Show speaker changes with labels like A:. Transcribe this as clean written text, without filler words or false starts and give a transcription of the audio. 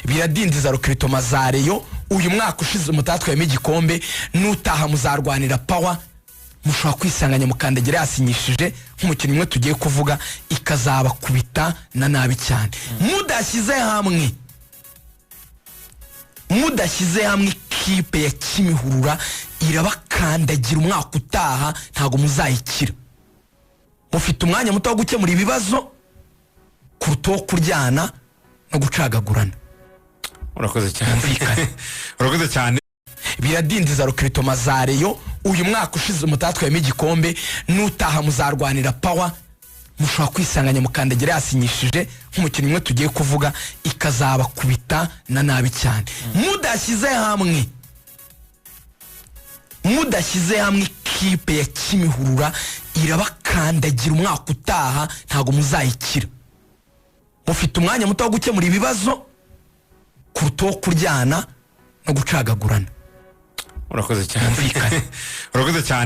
A: Biradindiza recrutement za Rayon. Uyu mwaka ushize mutatwayemo igikombe, n'utaha muzarwanira power. Mushobora kwisanga Nyamukandagira yasinyishije nk'umukinnyi umwe tugiye kuvuga, ikazabakubita na nabi cyane. Mudashyize hamwe, ikipe ya Kimihurura irabakandagira umwaka utaha, ntabwo muzayikira. Mufite umwanya muto wo gukemura ibibazo kuruta uwo kuryana no gucagagurana.
B: Urakoze cyane.
A: Mwumvikane.
B: Urakoze cyane.
A: Biradindiza recrutement za Rayon. Uyu mwaka ushize mutatwayemo igikombe, n'utaha muzarwanira power. Mushobora kwisanga Nyamukandagira yasinyishije nk'umukinnyi umwe tugiye kuvuga, ikazabakubita na nabi cyane. Mudashyize hamwe, ikipe ya Kimihurura irabakandagira umwaka utaha, ntabwo muzayikira. Mufite umwanya muto wo gukemura ibibazo kuruta uwo kuryana no gucagagurana.
B: Urakoze cyane.
A: Mwumvikane.
B: Urakoze cyane.